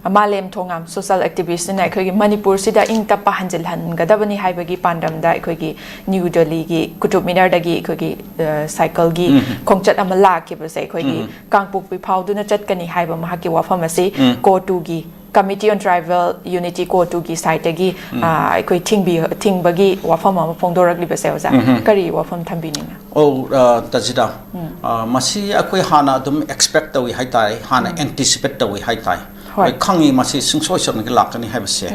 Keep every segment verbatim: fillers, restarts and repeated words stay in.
ꯃꯥꯂꯦꯝ ꯊꯣꯉꯥꯝ ꯁꯣꯁꯤꯌꯦꯜ ꯑꯦꯛꯇꯤꯚꯤꯁ꯭ꯠꯅ ꯑꯩꯈꯣꯏꯒꯤ ꯃꯅꯤꯄꯨꯔꯁꯤꯗ ꯏꯪ ꯇꯞꯄ ꯍꯟꯖꯤꯜꯍꯟꯒꯗꯕꯅꯤ ꯍꯥꯏꯕꯒꯤ ꯄꯥꯟꯗꯝꯗ ꯑꯩꯈꯣꯏꯒꯤ ꯅ꯭ꯌꯨ ꯗꯦꯜꯂꯤꯒꯤ ꯀꯨꯇꯨꯕ ꯃꯤꯅꯔꯗꯒꯤ ꯑꯩꯈꯣꯏꯒꯤ, ꯑ, ꯁꯥꯏꯀꯜꯒꯤ ꯈꯣꯡꯆꯠ ꯑꯃ ꯂꯥꯛꯈꯤꯕꯁꯦ ꯑꯩꯈꯣꯏꯒꯤ ꯀꯥꯡꯄꯣꯛꯄꯤ ꯐꯥꯎꯗꯨꯅ ꯆꯠꯀꯅꯤ ꯍꯥꯏꯕ ꯃꯍꯥꯛꯀꯤ ꯋꯥꯐꯝ ꯑꯁꯤ ꯀꯣ ꯇꯨꯒꯤ Committee on Tribal Unity ꯀꯣ ꯇꯨꯒꯤ ꯁꯥꯏꯠꯇꯒꯤ, ꯑ, ꯑꯩꯈꯣꯏ ꯊꯤꯡꯕꯤ-, ꯊꯤꯡꯕꯒꯤ ꯋꯥꯐꯝ ꯑꯃ ꯐꯣꯡꯗꯣꯔꯛꯂꯤꯕꯁꯦ ꯑꯣꯖꯥ, ꯀꯔꯤ ꯋꯥꯐꯝ ꯊꯝꯕꯤꯅꯤꯡꯉꯤ? ꯑꯧ, ꯑ, ꯇꯖꯤꯗꯥ, ꯑ, ꯃꯁꯤ ꯑꯩꯈꯣꯏ ꯍꯥꯟꯅ ꯑꯗꯨꯝ ꯑꯦꯛꯁꯄꯦꯛ ꯇꯧꯏ ꯍꯥꯏꯇꯥꯔꯦ, ꯍꯥꯟꯅ ꯑꯦꯟꯇꯤꯁꯤꯄꯦꯠ ꯇꯧꯏ ꯍꯥꯏꯇꯥꯔꯦ꯫ ꯍꯣꯏ, ꯈꯪꯉꯤ ꯃꯁꯤ ꯁꯨꯡꯁꯣꯏ ꯁꯣꯏꯗꯅꯒꯤ ꯂꯥꯛꯀꯅꯤ ꯍꯥꯏꯕꯁꯦ꯫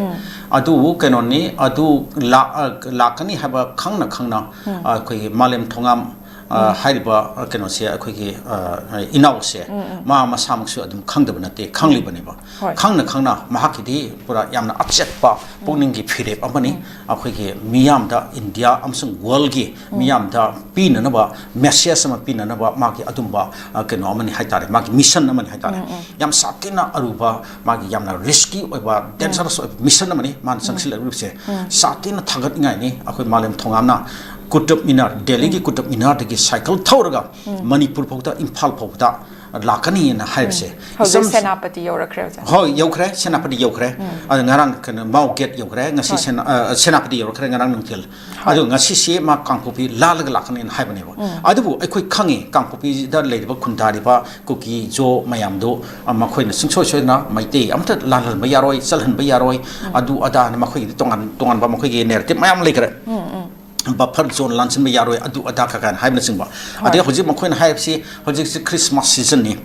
ꯑꯗꯨꯕꯨ ꯀꯩꯅꯣꯅꯤ, ꯑꯗꯨ ꯂꯥꯛ-, ꯑ, ꯂꯥꯛꯀꯅꯤ ꯍꯥꯏꯕ ꯈꯪꯅ ꯈꯪꯅ, ꯑ, ꯑꯩꯈꯣꯏꯒꯤ ꯃꯥꯂꯦꯝ ꯊꯣꯉꯥꯝ, ꯑ, ꯍꯥꯏꯔꯤꯕ, ꯑ, ꯀꯩꯅꯣꯁꯦ, ꯑꯩꯈꯣꯏꯒꯤ, ꯑ, ꯏꯅꯥꯎꯁꯦ, ꯃꯥ ꯃꯁꯥꯃꯛꯁꯨ ꯑꯗꯨꯝ ꯈꯪꯗꯕ ꯅꯠꯇꯦ, ꯈꯪꯂꯤꯕꯅꯦꯕ꯫ ꯈꯪꯅ ꯈꯪꯅ ꯃꯍꯥꯛꯀꯤꯗꯤ ꯄꯨꯔꯥ ꯌꯥꯝꯅ ꯑꯆꯦꯠꯄ ꯄꯨꯛꯅꯤꯡꯒꯤ ꯐꯤꯔꯦꯞ ꯑꯃꯅꯤ꯫ ꯑꯩꯈꯣꯏꯒꯤ ꯃꯤꯌꯥꯝꯗ, ꯏꯟꯗꯤꯌꯥ ꯑꯃꯁꯨꯡ ꯋꯥꯔꯜꯒꯤ ꯃꯤꯌꯥꯝꯗ ꯄꯤꯅꯅꯕ, ꯃꯦꯁꯦꯖ ꯑꯃ ꯄꯤꯅꯅꯕ ꯃꯥꯒꯤ ꯑꯗꯨꯝꯕ, ꯑ, ꯀꯩꯅꯣ ꯑꯃꯅꯤ ꯍꯥꯏꯇꯥꯔꯦ, ꯃꯥꯒꯤ ꯃꯤꯁꯟ ꯑꯃꯅꯤ ꯍꯥꯏꯇꯥꯔꯦ꯫ ꯌꯥꯝ ꯁꯥꯊꯤꯅ ꯑꯔꯨꯕ, ꯃꯥꯒꯤ ꯌꯥꯝꯅ ꯔꯤꯁꯀꯤ ꯑꯣꯏꯕ, ꯗꯦꯟꯖꯔꯁ ꯑꯣꯏꯕ ꯃꯤꯁꯟ ꯑꯃꯅꯤ ꯃꯥꯅ ꯆꯪꯁꯤꯜꯂꯛꯂꯤꯕꯁꯦ꯫ ꯁꯥꯊꯤꯅ ꯊꯥꯒꯠꯅꯤꯡꯉꯥꯏꯅꯤ꯫ ꯑꯩꯈꯣꯏ ꯃꯥꯂꯦꯝ ꯊꯣꯉꯥꯝꯅ ꯀꯨꯇꯨꯕ ꯃꯤꯅꯥꯔ, ꯗꯦꯜꯂꯤꯒꯤ ꯀꯨꯇꯨꯕ ꯃꯤꯅꯥꯔꯗꯒꯤ ꯁꯥꯏꯀꯜ ꯊꯧꯔꯒ ꯃꯅꯤꯄꯨꯔ ꯐꯥꯎꯗ, ꯏꯝꯐꯥꯜ ꯐꯥꯎꯕꯗ ꯂꯥꯛꯀꯅꯤꯅ ꯍꯥꯏꯕꯁꯦ꯫ ꯍꯧꯖꯤꯛ ꯏꯆꯝ- ꯁꯦꯅꯥꯄꯇꯤ ꯌꯧꯔꯛꯈ꯭ꯔꯦ ꯑꯣꯖꯥ꯫ ꯍꯣꯏ, ꯌꯧꯈ꯭ꯔꯦ, ꯁꯦꯅꯥꯄꯇꯤ ꯌꯧꯈ꯭ꯔꯦ꯫ ꯑꯗ ꯉꯔꯥꯡ ꯀꯩꯅꯣ, ꯃꯥꯎ ꯒꯦꯠ ꯌꯧꯈ꯭ꯔꯦ, ꯉꯁꯤ ꯁꯦꯅꯥ-, ꯑ, ꯁꯦꯅꯥꯄꯇꯤ ꯌꯧꯔꯛꯈ꯭ꯔꯦ ꯉꯔꯥꯡ ꯅꯨꯡꯊꯤꯜ꯫ ꯑꯗꯨ ꯉꯁꯤꯁꯦ ꯃꯥ ꯀꯥꯡꯄꯣꯛꯄꯤ ꯂꯥꯜꯂꯒ ꯂꯥꯛꯀꯅꯤꯅ ꯍꯥꯏꯕꯅꯦꯕ꯫ ꯑꯗꯨꯕꯨ ꯑꯩꯈꯣꯏ ꯈꯪꯉꯤ, ꯀꯥꯡꯄꯣꯛꯄꯤꯗ ꯂꯩꯔꯤꯕ ꯈꯨꯟꯗꯥꯔꯤꯕ ꯀꯨꯀꯤ ꯖꯣ ꯃꯌꯥꯝꯗꯣ, ꯑ, ꯃꯈꯣꯏꯅ ꯁꯨꯡꯁꯣꯏ ꯁꯣꯏꯗꯅ ꯃꯩꯇꯩ ꯑꯃꯠꯇ ꯂꯥꯜꯍꯟꯕ ꯌꯥꯔꯣꯏ, ꯆꯠꯍꯟꯕ ꯌꯥꯔꯣꯏ, ꯑꯗꯨ ꯑꯗꯥꯅ ꯃꯈꯣꯏꯒꯤꯗꯤ ꯇꯣꯉꯥꯟ ꯇꯣꯉꯥꯟꯕ ꯃꯈꯣꯏꯒꯤ ꯅꯦꯔꯦꯇꯤꯚ ꯃꯌꯥꯝ ꯂꯩꯈ꯭ꯔꯦ꯫ ꯕꯐꯔ ꯖꯣꯟ ꯂꯥꯟꯁꯤꯟꯕ ꯌꯥꯔꯣꯏ, ꯑꯗꯨ ꯑꯗꯥ ꯀ ꯀꯥꯏꯅ ꯍꯥꯏꯕꯅꯆꯤꯡꯕ꯫ ꯑꯗꯩ ꯍꯧꯖꯤꯛ ꯃꯈꯣꯏꯅ ꯍꯥꯏꯔꯤꯕꯁꯤ, ꯍꯧꯖꯤꯛꯁꯤ ꯈ꯭ꯔꯤꯁꯃꯥꯁ ꯁꯤꯖꯟꯅꯤ,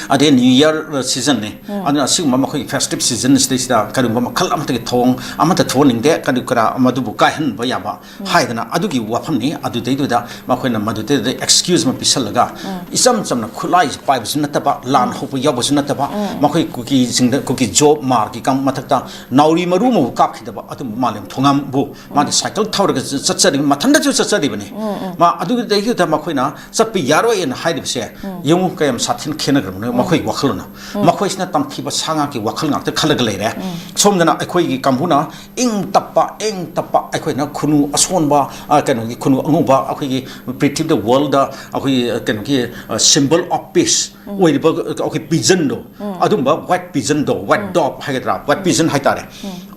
ꯑꯗꯩ ꯅ꯭ꯌꯨ ꯏꯌꯔ ꯁꯤꯖꯟꯅꯤ꯫ ꯑꯗꯨꯅ ꯑꯁꯤꯒꯨꯝꯕ ꯃꯈꯣꯏꯒꯤ ꯐꯦꯁꯇꯤꯚ ꯁꯤꯖꯟꯁꯤꯗꯩꯁꯤꯗ ꯀꯔꯤꯒꯨꯝꯕ ꯃꯈꯜ ꯑꯃꯠꯇꯒꯤ ꯊꯧꯑꯣꯡ ꯑꯃꯠꯇ ꯊꯣꯛꯍꯟꯅꯤꯡꯗꯦ, ꯀꯔꯤ ꯀꯔꯥ ꯃꯗꯨꯕꯨ ꯀꯥꯏꯍꯟꯕ ꯌꯥꯕ ꯍꯥꯏꯗꯅ ꯑꯗꯨꯒꯤ ꯋꯥꯐꯝꯅꯤ꯫ ꯑꯗꯨꯗꯩꯗꯨꯗ ꯃꯈꯣꯏꯅ ꯃꯗꯨꯗꯩꯗꯨꯗ ꯑꯦꯛꯁꯀ꯭ꯌꯨꯁ ꯑꯃ ꯄꯤꯁꯜꯂꯒ, ꯏꯆꯝ ꯆꯝꯅ ꯈꯨꯠꯂꯥꯏꯁꯦ ꯄꯥꯏꯕꯁꯨ ꯅꯠꯇꯕ, ꯂꯥꯟ ꯍꯧꯕ ꯌꯥꯎꯕꯁꯨ ꯅꯠꯇꯕ, ꯃꯈꯣꯏ ꯀꯨꯀꯤꯁꯤꯡꯗ, ꯀꯨꯀꯤ ꯖꯣ ꯃꯥꯔꯒꯤ ꯀꯝ-, ꯃꯊꯛꯇ ꯅꯥꯎꯔꯤ ꯃꯔꯨ ꯑꯃꯕꯨ ꯀꯥꯞꯈꯤꯗꯕ ꯑꯗꯨꯝꯕ ꯃꯥꯂꯦꯝ ꯊꯣꯉꯥꯝꯕꯨ ꯃꯥꯗꯤ ꯁꯥꯏꯀꯜ ꯊꯧꯔꯒ ꯆ-, ꯆꯠꯆꯔꯤꯕ, ꯃꯊꯟꯇꯁꯨ ꯆꯠꯆꯔꯤꯕꯅꯤ꯫ ꯃꯥ ꯑꯗꯨꯗꯩꯗꯨꯗ ꯃꯈꯣꯏꯅ ꯆꯠꯄ ꯌꯥꯔꯣꯏꯅ ꯍꯥꯏꯔꯤꯕꯁꯦ, ꯌꯦꯡꯉꯨ ꯀꯌꯥꯝ ꯁꯥꯊꯤꯅ ꯈꯦꯠꯅꯈ꯭ꯔꯕꯅꯣ꯫ ꯃꯈꯣꯏꯒꯤ ꯋꯥꯈꯜꯂꯣꯟꯅ꯫ ꯃꯈꯣꯏꯁꯤꯅ ꯇꯝꯊꯤꯕ ꯁꯥ ꯉꯥꯒꯤ ꯋꯥꯈꯜ ꯉꯥꯛꯇ ꯈꯜꯂꯒ ꯂꯩꯔꯦ꯫ ꯁꯣꯝꯗꯅ ꯑꯩꯈꯣꯏꯒꯤ ꯀꯥꯡꯕꯨꯅ ꯏꯪ ꯇꯞꯄ, ꯏꯪ ꯇꯞꯄ, ꯑꯩꯈꯣꯏꯅ ꯈꯨꯅꯨ ꯑꯁꯣꯟꯕ, ꯑ, ꯀꯩꯅꯣꯒꯤ ꯈꯨꯅꯨ ꯑꯉꯧꯕ, ꯑꯩꯈꯣꯏꯒꯤ ꯄ꯭ꯔꯤꯊꯤꯕꯤꯗ, ꯋꯥꯔꯜꯗ ꯑꯩꯈꯣꯏꯒꯤ, ꯑ, ꯀꯩꯅꯣꯒꯤ, ꯑ, symbol of peace ꯑꯣꯏꯔꯤꯕ, ꯑ, ꯑꯩꯈꯣꯏ ꯄꯤꯖꯟꯗꯣ, ꯑꯗꯨꯝꯕ white ꯄꯤꯖꯟꯗꯣ, white dove ꯍꯥꯏꯒꯗ꯭ꯔꯥ, white ꯄꯤꯖꯟ ꯍꯥꯏꯇꯥꯔꯦ,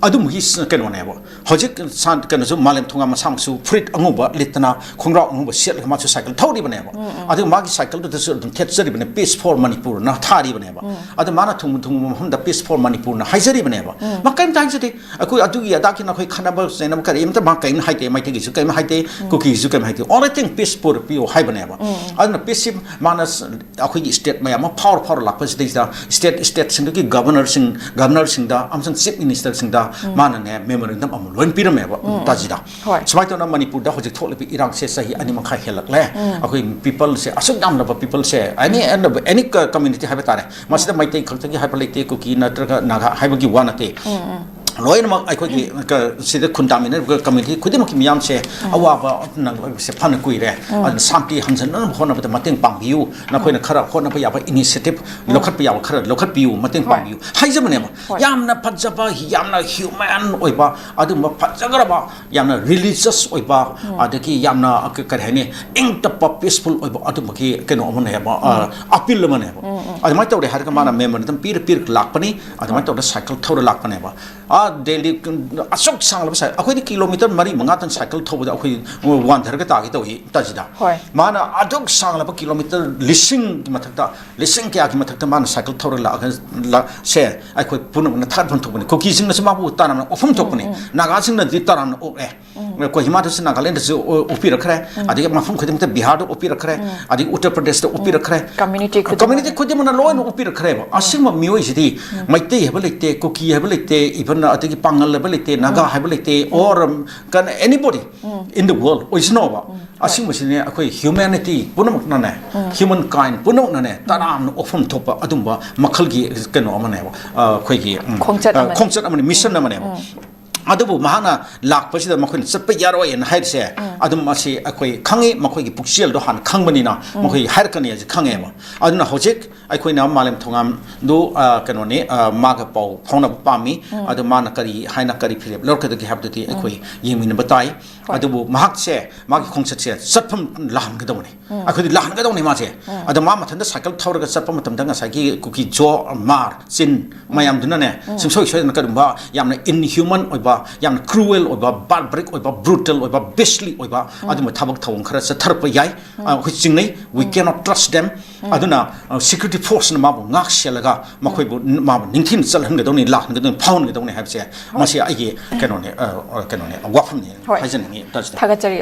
ꯑꯗꯨꯝꯕꯒꯤ ꯁ-, ꯀꯩꯅꯣꯅꯦꯕ꯫ ꯍꯧꯖꯤꯛ ꯁꯥꯟ-, ꯀꯩꯅꯣꯁꯨ, ꯃꯥꯂꯦꯝ ꯊꯣꯡꯉꯥꯟ ꯃꯁꯥꯃꯛꯁꯨ ꯐꯨꯔꯤꯠ ꯑꯉꯧꯕ ꯂꯤꯠꯇꯅ, ꯈꯣꯡꯒ꯭ꯔꯥꯎ ꯑꯉꯧꯕ ꯁꯦꯠꯂꯒ ꯃꯥꯁꯨ ꯁꯥꯏꯀꯜ ꯊꯧꯔꯤꯕꯅꯦꯕ꯫ ꯑꯗꯨꯒ ꯃꯥꯒꯤ ꯁꯥꯏꯀꯜꯗꯨꯗꯁꯨ ꯑꯗꯨꯝ ꯊꯦꯠꯆꯔꯤꯕꯅꯦ, "Peace for Manipur" ꯅ ꯊꯥꯔꯤꯕꯅꯦꯕ꯫ ꯑꯗꯨ ꯃꯥꯅ ꯊꯨꯡꯕ ꯊꯨꯡꯕ ꯃꯐꯝꯗ "Peace for Manipur" ꯅ ꯍꯥꯏꯖꯔꯤꯕꯅꯦꯕ꯫ ꯃꯥ ꯀꯔꯤꯝꯇ ꯍꯥꯏꯖꯗꯦ꯫ ꯑꯩꯈꯣꯏ ꯑꯗꯨꯒꯤ ꯑꯗꯥꯒꯤ ꯅꯈꯣꯏ ꯈꯠꯅꯕ ꯆꯩꯅꯕ ꯀꯔꯤꯝꯇ ꯃꯥ ꯀꯔꯤꯝ ꯍꯥꯏꯗꯦ, ꯃꯩꯇꯩꯒꯤꯁꯨ ꯀꯔꯤꯝ ꯍꯥꯏꯗꯦ, ꯀꯨꯀꯤꯒꯤꯁꯨ ꯀꯔꯤꯝ ꯍꯥꯏꯗꯦ꯫ "Only thing, peace ꯄꯨꯔꯛꯄꯤꯌꯨ" ꯍꯥꯏꯕꯅꯦꯕ꯫ ꯑꯗꯨꯅ peace ꯁꯤ ꯃꯥꯅ ꯁ-, ꯑꯩꯈꯣꯏꯒꯤ state ꯃꯌꯥꯝ ꯑꯃ ꯐꯥꯎꯔ ꯐꯥꯎꯔ ꯂꯥꯛꯄꯁꯤꯗꯩꯁꯤꯗ, state, state ꯁꯤꯡꯗꯨꯒꯤ ꯒꯕꯔꯅꯔꯁꯤꯡ, ꯒꯕꯔꯅꯔꯁꯤꯡꯗ ꯑꯃꯁꯨꯡ ꯆꯤꯐ ꯃꯤꯅꯤꯁꯇꯔꯁꯤꯡꯗ ꯃꯥꯅꯅꯦ memorandum ꯑꯃ ꯂꯣꯏꯅ ꯄꯤꯔꯝꯃꯦꯕ, ꯇꯥꯖꯤꯗ꯫ ꯍꯣꯏ꯫ ꯁꯨꯃꯥꯏꯅ ꯇꯧꯅ ꯃꯅꯤꯄꯨꯔꯗ ꯍꯧꯖꯤꯛ ꯊꯣꯛꯂꯤꯕ ꯏꯔꯥꯡꯁꯦ ꯆꯍꯤ ꯑꯅꯤ ꯃꯈꯥꯏ ꯍꯦꯜꯂꯛꯂꯦ꯫ ꯑꯩꯈꯣꯏ people ꯁꯦ ꯑꯁꯨꯛ ꯌꯥꯝꯂꯕ people ꯁꯦ, any, any community ꯍꯥꯏꯕ ꯇꯥꯔꯦ, ꯃꯁꯤꯗ ꯃꯩꯇꯩ ꯈꯛꯇꯒꯤ ꯍꯥꯏꯕ ꯂꯩꯇꯦ, ꯀꯨꯀꯤ ꯅꯠꯇ꯭ꯔꯒ ꯅꯥꯒꯥ ꯍꯥꯏꯕꯒꯤ ꯋꯥ ꯅꯠꯇꯦ꯫ ꯂꯣꯏꯅꯃꯛ ꯑꯩꯈꯣꯏꯒꯤ ꯀ-, ꯁꯤꯗ ꯈꯨꯟꯗꯥꯃꯤꯟꯅꯔꯤꯕ community ꯈꯨꯗꯤꯡꯃꯛꯀꯤ ꯃꯤꯌꯥꯝꯁꯦ ꯑꯋꯥꯕ ꯅꯪꯂꯛꯂꯤꯕꯁꯦ ꯐꯅ ꯀꯨꯏꯔꯦ꯫ ꯑꯗꯨꯅ ꯁꯥꯟꯇꯤ ꯍꯟꯖꯟꯅꯕ ꯍꯣꯠꯅꯕꯗ ꯃꯇꯦꯡ ꯄꯥꯡꯕꯤꯌꯨ, ꯅꯈꯣꯏꯅ ꯈꯔ ꯍꯣꯠꯅꯕ ꯌꯥꯕ initiative ꯂꯧꯈꯠꯄ ꯌꯥꯕ ꯈꯔ ꯂꯧꯈꯠꯄꯤꯌꯨ, ꯃꯇꯦꯡ ꯍꯣꯏ꯫ ꯄꯥꯡꯕꯤꯌꯨ ꯍꯥꯏꯖꯕꯅꯦꯕ꯫ ꯍꯣꯏ꯫ ꯌꯥꯝꯅ ꯐꯖꯕ, ꯌꯥꯝꯅ human ꯑꯣꯏꯕ, ꯑꯗꯨꯒꯨꯝꯕ ꯐꯖꯈ꯭ꯔꯕ, ꯌꯥꯝꯅ religious ꯑꯣꯏꯕ, ꯑꯗꯒꯤ ꯌꯥꯝꯅ ꯀ-, ꯀꯔꯤ ꯍꯥꯏꯅꯤ, ꯏꯪ ꯇꯞꯄ, peaceful ꯑꯣꯏꯕ ꯑꯗꯨꯝꯕꯒꯤ ꯀꯩꯅꯣ ꯑꯃꯅꯦꯕ, ꯑ, appeal ꯑꯃꯅꯦꯕ꯫ ꯑꯗꯨꯃꯥꯏꯅ ꯇꯧꯔꯦ ꯍꯥꯏꯔꯒ ꯃꯥꯅ memorandum ꯄꯤꯔ ꯄꯤꯔ ꯂꯥꯛꯄꯅꯤ, ꯑꯗꯨꯃꯥꯏꯅ ꯇꯧꯔꯒ ꯁꯥꯏꯀꯜ ꯊꯧꯔ ꯂꯥꯛꯄꯅꯦꯕ꯫ ꯑꯥ ꯗꯦꯜꯂꯤ ꯑꯁꯨꯛ ꯁꯥꯡꯂꯕ ꯁꯥꯏ-, ꯑꯩꯈꯣꯏꯗꯤ ꯀꯤꯂꯣꯃꯤꯇꯔ ꯃꯔꯤ ꯃꯉꯥꯇꯪ ꯁꯥꯏꯀꯜ ꯊꯧꯕꯗ ꯑꯩꯈꯣꯏ ꯋꯥꯟꯊꯔꯒ ꯇꯥꯒꯦ ꯇꯧꯏ ꯇꯥꯖꯤꯗ꯫ ꯍꯣꯏ꯫ ꯃꯥꯅ ꯑꯗꯨꯛ ꯁꯥꯡꯂꯕ ꯀꯤꯂꯣꯃꯤꯇꯔ ꯂꯤꯁꯤꯡꯒꯤ ꯃꯊꯛꯇ, ꯂꯤꯁꯤꯡ ꯀꯌꯥꯒꯤ ꯃꯊꯛꯇ ꯃꯥꯅ ꯁꯥꯏꯀꯜ ꯊꯧꯔ ꯂꯥꯛꯑꯒ ꯂꯥꯛ-, ꯁꯦ ꯑꯩꯈꯣꯏ ꯄꯨꯝꯅꯃꯛꯅ ꯊꯥꯒꯠꯐꯝ ꯊꯣꯛꯄꯅꯤ꯫ ꯀꯨꯀꯤꯁꯤꯡꯅꯁꯨ ꯃꯥꯕꯨ ꯇꯔꯥꯝꯅ ꯑꯣꯛꯐꯝ ꯊꯣꯛꯄꯅꯤ꯫ ꯅꯥꯒꯥꯁꯤꯡꯅꯅꯗꯤ ꯇꯔꯥꯝꯅ ꯑꯣꯛꯑꯦ꯫ ꯀꯣꯍꯤꯃꯥꯗꯁꯨ, ꯅꯥꯒꯥꯂꯦꯟꯗꯁꯨ ꯑꯣ-, ꯑꯣꯛꯄꯤꯔꯛꯈ꯭ꯔꯦ꯫ ꯑꯗꯒꯤ ꯃꯐꯝ ꯈꯨꯗꯤꯡꯃꯛꯇ, ꯕꯤꯍꯥꯔꯗ ꯑꯣꯛꯄꯤꯔꯛꯈ꯭ꯔꯦ꯫ ꯑꯗꯒꯤ ꯎꯠꯇꯔ ꯄ꯭ꯔꯗꯦꯁꯇ ꯑꯣꯛꯄꯤꯔꯛꯈ꯭ꯔꯦ꯫ Community ꯈꯨꯗꯤꯡꯃꯛ꯫ Community ꯈꯨꯗꯤꯡꯃꯛꯅ ꯂꯣꯏꯅ ꯑꯣꯛꯄꯤꯔꯛꯈ꯭ꯔꯦꯕ꯫ ꯑꯁꯤꯒꯨꯝꯕ ꯃꯤꯑꯣꯏꯁꯤꯗꯤ ꯃꯩꯇꯩ ꯍꯥꯏꯕ ꯂꯩꯇꯦ, ꯀꯨꯀꯤ ꯍꯥꯏꯕ ꯂꯩꯇꯦ, even ꯑꯗꯒꯤ ꯄꯥꯉꯜ ꯍꯥꯏꯕ ꯂꯩꯇꯦ, ꯅꯥꯒꯥ ꯍꯥꯏꯕ ꯂꯩꯇꯦ, or, um, ꯀꯩꯅꯣ, anybody in the world ꯑꯣꯏꯁꯅꯣꯕ꯫ ꯑꯁꯤꯒꯨꯝꯕꯁꯤꯅꯦ ꯑꯩꯈꯣꯏ humanity ꯄꯨꯝꯅꯃꯛꯅꯅꯦ, human kind ꯄꯨꯝꯅꯃꯛꯅꯅꯦ, ꯇꯔꯥꯝꯅ ꯑꯣꯛꯐꯝ ꯊꯣꯛꯄ ꯑꯗꯨꯝꯕ ꯃꯈꯜꯒꯤ ꯀꯩꯅꯣ ꯑꯃꯅꯦꯕ꯫ ꯑ, ꯑꯩꯈꯣꯏꯒꯤ, ꯎꯝ, ꯈꯣꯡꯆꯠ ꯑ, ꯑꯃꯅꯤ꯫ ꯈꯣꯡꯆꯠ ꯑꯃꯅꯤ, mission ꯑꯃꯅꯦꯕ꯫ ꯑꯗꯨꯕꯨ ꯃꯍꯥꯛꯅ ꯂꯥꯛꯄꯁꯤꯗ ꯃꯈꯣꯏꯅ ꯆꯠꯄ ꯌꯥꯔꯣꯏꯅ ꯍꯥꯏꯔꯤꯁꯦ, ꯑꯗꯨꯝ ꯃꯁꯤ ꯑꯩꯈꯣꯏ ꯈꯪꯉꯤ, ꯃꯈꯣꯏꯒꯤ ꯄꯨꯛꯆꯦꯜꯗꯣ ꯍꯥꯟꯅ ꯈꯪꯕꯅꯤꯅ ꯃꯈꯣꯏ ꯍꯥꯏꯔꯛꯀꯅꯤ ꯍꯥꯏꯁꯦ ꯈꯪꯉꯦꯕ꯫ ꯑꯗꯨꯅ ꯍꯧꯖꯤꯛ ꯑꯩꯈꯣꯏꯅ ꯃꯥꯂꯦꯝ ꯊꯣꯉꯥꯝꯗꯨ, ꯑ, ꯀꯩꯅꯣꯅꯤ, ꯑ, ꯃꯥꯒ ꯄꯥꯎ ꯐꯥꯎꯅꯕ ꯄꯥꯝꯃꯤ꯫ ꯑꯗꯨ ꯃꯥꯅ ꯀꯔꯤ ꯍꯥꯏꯅ, ꯀꯔꯤ ꯐꯤꯔꯦꯞ ꯂꯧꯔꯛꯀꯗꯒꯦ ꯍꯥꯏꯕꯗꯨꯗꯤ ꯑꯩꯈꯣꯏ ꯌꯦꯡꯃꯤꯟꯅꯕ ꯇꯥꯏ꯫ ꯑꯗꯨꯕꯨ ꯃꯍꯥꯛꯁꯦ ꯃꯥꯒꯤ ꯈꯣꯡꯆꯠꯁꯦ ꯆꯠꯐꯝ ꯂꯥꯍꯟꯒꯗꯧꯕꯅꯤ꯫ ꯑꯩꯈꯣꯏꯗꯤ ꯂꯥꯍꯟꯒꯗꯧꯅꯤ ꯃꯥꯁꯦ꯫ ꯑꯗ ꯃꯥ ꯃꯊꯟꯇ ꯁꯥꯏꯀꯜ ꯊꯧꯔꯒ ꯆꯠꯄ ꯃꯇꯝꯗ ꯉꯁꯥꯏꯒꯤ ꯀꯨꯀꯤ ꯖꯣ, ꯃꯥꯔ, ꯆꯤꯟ ꯃꯌꯥꯝꯗꯨꯅꯅꯦ, ꯁꯨꯡꯁꯣꯏ ꯁꯣꯏꯗꯅ ꯀꯔꯤꯒꯨꯝꯕ ꯌꯥꯝꯅ inhuman ꯑꯣꯏꯕ, ꯌꯥꯝꯅ cruel ꯑꯣꯏꯕ, barbaric ꯑꯣꯏꯕ, brutal ꯑꯣꯏꯕ, beastly ꯑꯣꯏꯕ ꯑꯗꯨꯝꯕ ꯊꯕꯛ ꯊꯧꯑꯣꯡ ꯈꯔ ꯆꯠꯊꯔꯛꯄ ꯌꯥꯏ꯫ ꯑ, ꯑꯩꯈꯣꯏ ꯆꯤꯡꯅꯩ, we cannot trust them꯫ ꯑꯗꯨꯅ, ꯑ, security forceꯅ ꯃꯥꯕꯨ ꯉꯥꯛ ꯁꯦꯜꯂꯒ ꯃꯈꯣꯏꯕꯨ, ꯃꯥꯕꯨ ꯅꯤꯡꯊꯤꯅ ꯆꯠꯍꯟꯒꯗꯧꯅꯤ, ꯂꯥꯛꯍꯟꯒꯗꯧꯅꯤ, ꯐꯥꯎꯍꯟꯒꯗꯧꯅꯤ ꯍꯥꯏꯕꯁꯦ ꯃꯁꯤ ꯑꯩꯒꯤ ꯀꯩꯅꯣꯅꯦ, ꯑ, ꯑ, ꯀꯩꯅꯣꯅꯦ, ꯋꯥꯐꯝꯅꯤ ꯍꯥꯏꯖꯅꯤꯡꯉꯤ ꯇꯥꯖꯗ꯫ ꯊꯥꯒꯠꯆꯔꯤ꯫